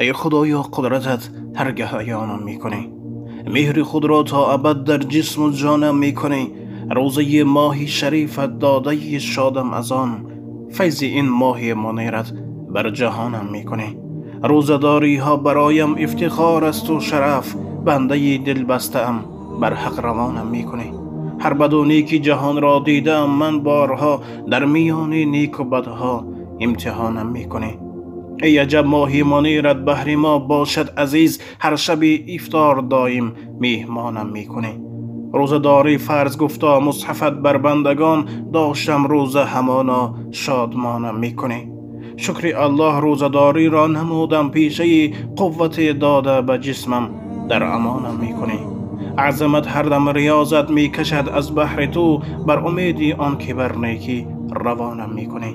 Эй Худоё, қудратат ҳаргаҳ аёнам мекунӣ, меҳри худро то абад дар ҷисму ҷонам мекунӣ. Рӯзаи моҳи шарифат додаи шодам аз он, файзи ин моҳи мунират бар ҷаҳонам мекунӣ. Рӯзадориҳо бароям ифтихор асту шараф, бандаи дилбастаам бар ҳақ равонам мекунӣ. Ҳар баду неки ҷаҳонро дидаам ман борҳо, дар миёни неку бадҳо имтиҳонам мекунӣ. Эй аҷаб моҳи мунират баҳри мо бошад азиз, ҳар шаби ифтор доим меҳмонам мекунӣ. Рӯзадорӣ фарз гуфто мусҳафат бар бандагон, доштам рӯза ҳамоно шодмонам мекунӣ. Шукри Аллоҳ рӯзадориро намудам пешаи, қуввате дода ба ҷисмам дар амонам мекунӣ. Азамат ҳар дам риёзат мекашад аз баҳри ту, бар умеди он ки бар некӣ равонам мекунӣ.